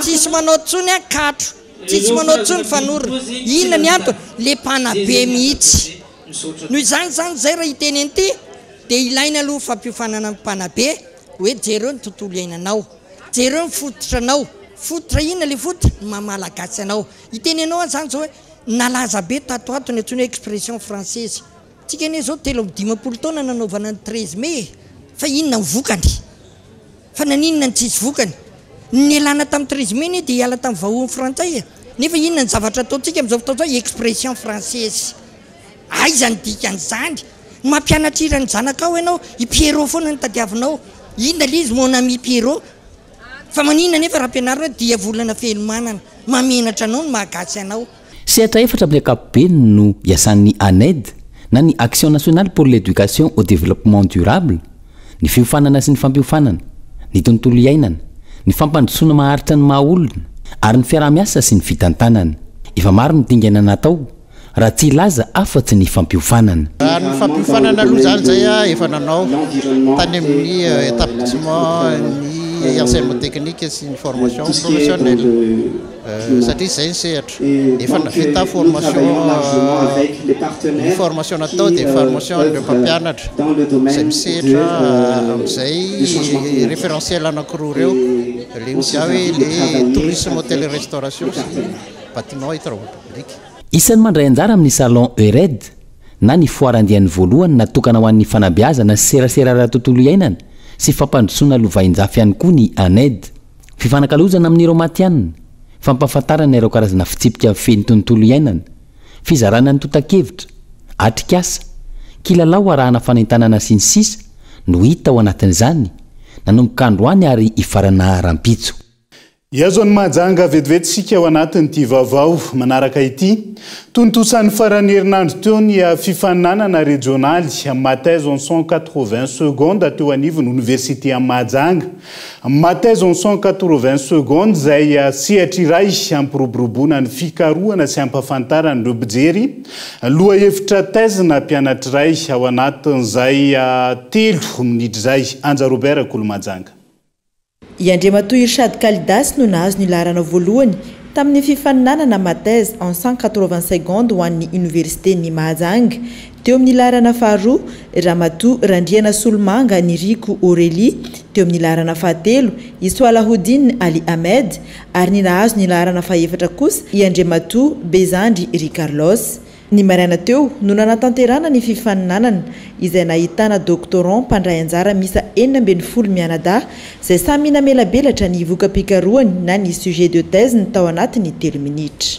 tsisy manao tsony a katro, tsisy manao tsony fanorona. Inona ny antony? Le mpanabe mihitsy. Noho izany zany zay raha hiteny an'ity dia ilaina aloha fampiofanana ny mpanabe hoe jereo ny tontolo iainanao, jereo ny fototranao, fototra inona le fototra? Ny maha malagasy anao. Hiteny anao aho zany zao hoe nalaza be tato ato ny antsoina hoe expression française. Tsika anie zao 53 taona nanaovana ny 13 mai e! Fa inona ny vokany? Fa naninona no tsisy vokany? Ny nialana tamin'ny 13 mai anie dia hiala tamin'ny vahohon'ny frantsay e! Nefa inona ny zavatra ataontsika amin'izao fotoana izao? Expression française. Aiza ny dikan'izany? Mampianatra hira ny zanakao ianao, i Pierrot foana no tadiavinao. Inona ilay izy mon ami Pierrot? Fa maninona nefa raha ampianarina hoe diavolana fenomanana? Mahamenatra anao ny maha gasy anao.
Sehatra efatra amin'ny ankapobeny no iasan'ny ANED na ny Action Nationale pour l'Education au Développement Durable, ny fiofanana sy ny fampiofanana, ny tontolo iainana, ny fampandrosoana maharitra ny maha olona ary ny fiaraha-miasa sy ny fitantanana. Efa maro ny dingana natao raha tsy hilaza afa-tsy ny fampiofanana.
Raha ny fampiofanana aloha izany izay efa nanao tany amin'ny établissement ny enseignement technique sy ny formation professionnelle satria izay ny sehatra. Efa navita formation, ny formation natao dia formation an'ireo mpampianatra izay misehatra amin'izay référentiel anankiroa ireo, ilay misy hoe ilay tourisme hôtel et restauration sy bâtiment et travaux publics.
Isan'ny mandray anjara amin'ny Salon EURED na ny foara andiany voalohany natokana ho an'ny fanabeazana sy serasera ara-tontolo iainana sy fampandrosoana lovainjafy ihany koa ny ANED. Fifanakalozana amin'ireo matihanina, fampahafantarana ireo karazana fitsipika mifehy ny tontolo iainana, fizarana ny tontan-kevitra, atrikasa, kilalao arahana fanentanana sy ny sisa no hita ao anatin'izany, nanomboka androany ary hifarana rahampitso.
Hihazo an'i Mahajanga vetivety isika ao anatin'ity vaovao manaraka ity. Tontosan'ny faran'ny herinandro teo ny fifaninanana rejionaly Ma thèse en 180 secondes teo anivon'ny oniversite Mahajanga. Ma thèse en 180 secondes izay sehatra iray hampiroboroboana ny fikarohana sy hampahafantarana ireo mpijery lohahevitra thèse na mpianatra iray ao anatin'izay telo minitra izay. Anja Robert Kolomajanga.
I Andriamatoa Irshad Kalidas no nahazo ny laharana voalohany tamin'ny fifaninanana Ma thèse en 180 secondes ho an'ny Oniversiten'i Mahajanga. Teo amin'ny laharana faharoa, Ramatoa Randrianasolomanga Niriko Aurélie, teo amin'ny laharana fahatelo, i Soalahoudine Ali Ahmed, ary ny nahazo ny laharana fahefatra kosa i Andriamatoa Bezandry Ricarlos. Ny maraina teo no nanatanterahana ny fifaninanana izay nahitana doctorant mpandray anjara miisa 16 mianadahy izay samy namelabelatra ny voka-pikarohany na ny sujet de thèse-ny tao anatin'ny telo minitra.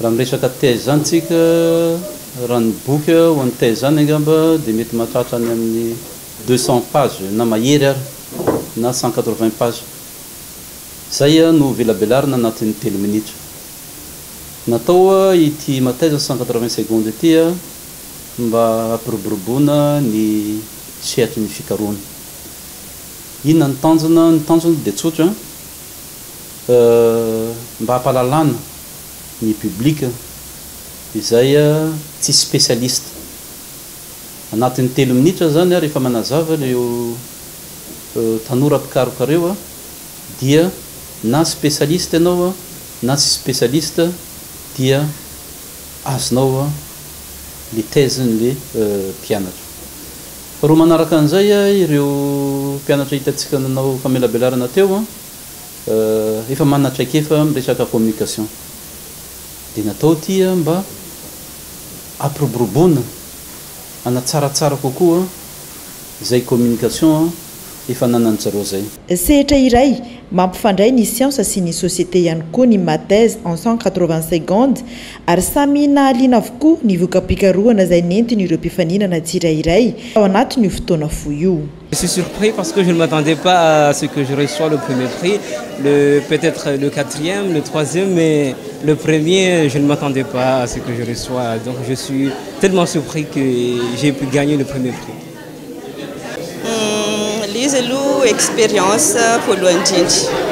Raha miresaka thèse zany tsika, raha ny boky ho an'ny thèse zany angamba dia mety mahatratra any amin'ny 200 pages na mahery ary na 180 pages. Zay no velabelarina anatin'ny telo minitra. Natao ity mataiza 180 secondes ity mba hampiroboroboana ny sehatry ny fikarohana. Inona ny tanjona? Ny tanjona dia tsotra, mba hampahalalana ny public izay tsy spécialiste. Anatin'ny telo minitra izany rehefa manazava ireo tanora mpikaroka ireo dia na spécialiste ianao na tsy spécialiste dia azonao le thèse n'le mpianatra. Faharoa manaraka an'izay ireo mpianatra hitantsika nanao famelabelarana teo efa manana traikefa amin'ny resaka communication dia natao ity mba hampiroboroboana hanatsaratsara kokoa izay communication efa ananan'ny zareo zay.
Sehatra iray mampifandray ny siansa sy ny sosiete ihany koa ny Ma thèse en 180 secondes ary samy nahaliana avokoa ny voka-pikarohana izay nentin'ireo mpifaninana tsirairay tao anatin'io fotoana fohy io.
Je suis surpris parce que je ne m'attendais pas à ce que je reçois le premier prix, le peut-être le quatrième, le troisième, mais le premier, je ne m'attendais pas à ce que je reçois. Donc je suis tellement surpris que j'ai pu gagner le premier prix.
Le izy aloha
expérience voalohany indrindra.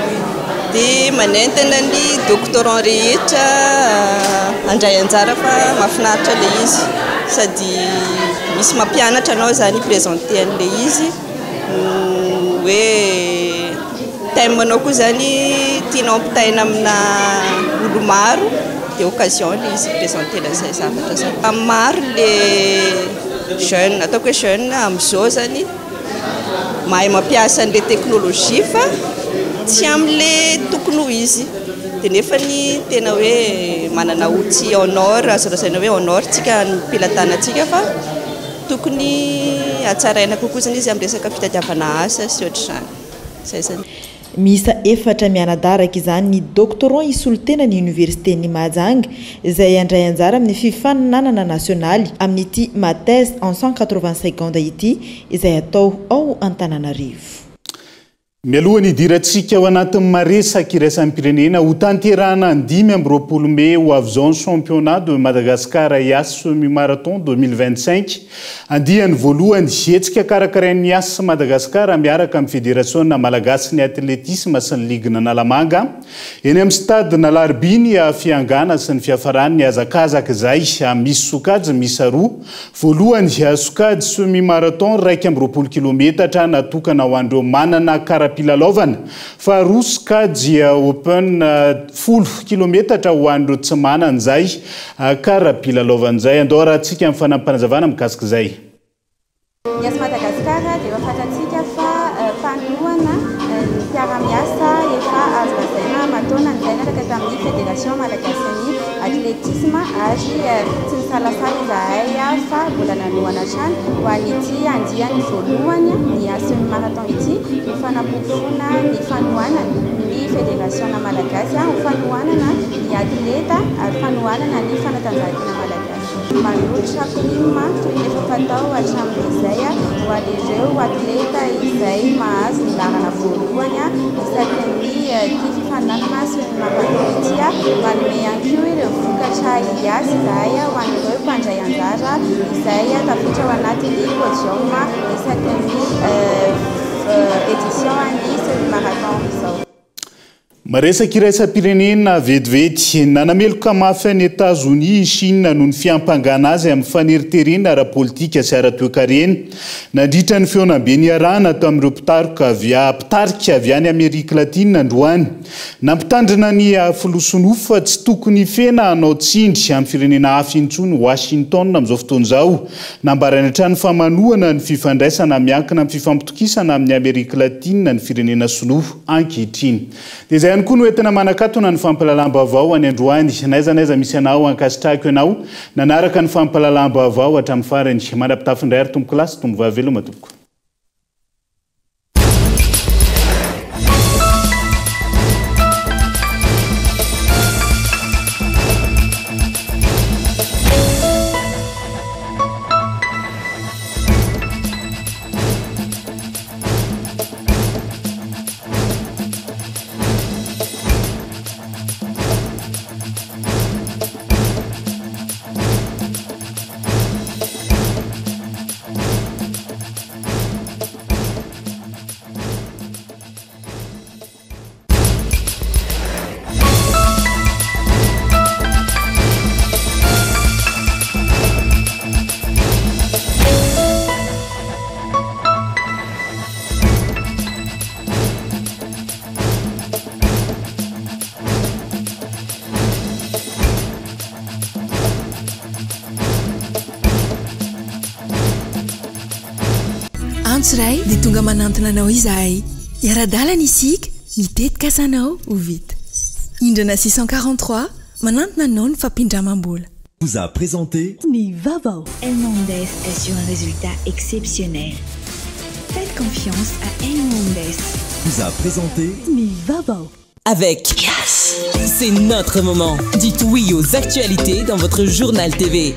Dia manentana ny doctorant rehetra handray anjara fa mahafinaritra ilay izy sady misy mampianatra anao izany hi-présenter an'ilay izy no hoe thème anao koa izany tianao ampitaina amina olo maro dia occasion ilay izy hi-présenter-na an'izay zavatra izay. Maro ilay jeune, ataoko hoe jeune amin'izao izany mahay mampiasa an'ilay teknolojia fa tsy amin'ilay tokony ho izy. Dia nefa ny tena hoe manana outil en or, azo lazaina hoe en or tsika ny am-pelatanantsika fa tokony hatsaraina kokoa izany izy amin'ny resaka fitadiavana asa sy ohatr'izany. Izay izany.
Miisa efatra mianadahy araka izany ny doctorant hisolo tena ny Oniversiten'i Mahajanga izay handray anjara amin'ny fifaninanana nasionaly amin'ity Mathèse en 180 secondes ity izay hatao ao Antananarivo.
Mialoha ny hidirantsika ao anatin'ny maresaka iraisam-pirenena, hotanterahana ny 25 mey ho avy izao ny Championnat de Madagascar Yas Semi-Marathon 2025. Andiany voalohany, hetsika karakarain'ny Yas Madagascar miaraka amin'ny Federasiona malagasin'ny atletisma sy ny ligin'Analamanga. Eny amin'ny stade Alarobia ny fiangana sy ny fiafaran'ny hazakazaka izay misy sokajy miisa roa. Voalohany, sokajy semi-marathon 21 kilometatra natokana ho an'ireo manana kara-pilalaovana. Faharoa, sokajy open 10 kilometatra ho an'ireo tsy manana izay kara-pilalaovana izay. Andao arahantsika ny fanampinazavana mikasika izay.
Ny Yas Madagascar dia efa fantatsika fa mpanohana ny mpiara-miasa efa azo lazaina aman-taonany izay niaraka tamin'ny Federation Malagasin'ny Atletisme ary tsy nisalasala izahay fa mbola nanohana hatrany ho an'ity andiany voalohany ny Yas Semi-Marathon ity ho fanaporofoana ny fanohanana ny Federasiona Malagasy ho fanohanana ny atleta ary fanohanana ny fanatanjahantena malagasy. Manolotra prime toy ny efa fatao hatramin'izay ho an'ireo atleta izay mahazo ny laharana voalohany isaky ny ity fifaninanana semi-marathon ity. Manome ihany koa ireo vokatra IAS izahay ho an'ireo mpandray anjara izay tafiditra ao anatin'ny podium isaky ny édition an'ny semi-marathon izao.
Maresaka iraisam-pirenena vetivety. Nanameloka mafy an'i Etazonia i Shina noho ny fiampangana azy amin'ny faneriterena ara-politika sy ara-toekarena nandritra ny fihaonambe niarahana tamin'ireo mpitaroka avy mpitarika avy any Amerika Latina androany. Nampitandrina ny filoha sinoa fa tsy tokony hifena hanao tsindry amin'ny firenena hafa intsony Washington amin'izao fotoana izao. Nambarany hatrany fa manohana ny fifandraisana miankina amin'ny fifampitokisana amin'i Amerika Latina ny firenena sinoa ankehitriny. Dia izay ihany koa no entina manakatona ny fampahalalam-baovao any androany. N'aiza n'aiza misy anao, ankasitrahiko ianao nanaraka ny fampahalalam-baovao hatramin'ny farany. Mandra-pitafy indray ary tompokolahy sy tompovavy veloma tompoko.
Antso iray dia tonga manantona anao izahay. Hiara-dalana isika, ny tetikasanao ho vita. Indrana 643, manantona anao ny fampindramam-bola.
Vous a présenté.
Ny vaovao.
Elmondes assure un résultat exceptionnel. Faites confiance à Elmondes.
Vous a présenté.
Ny vaovao.
Avec Yes, c'est notre moment. Dites oui aux actualités dans votre journal TV.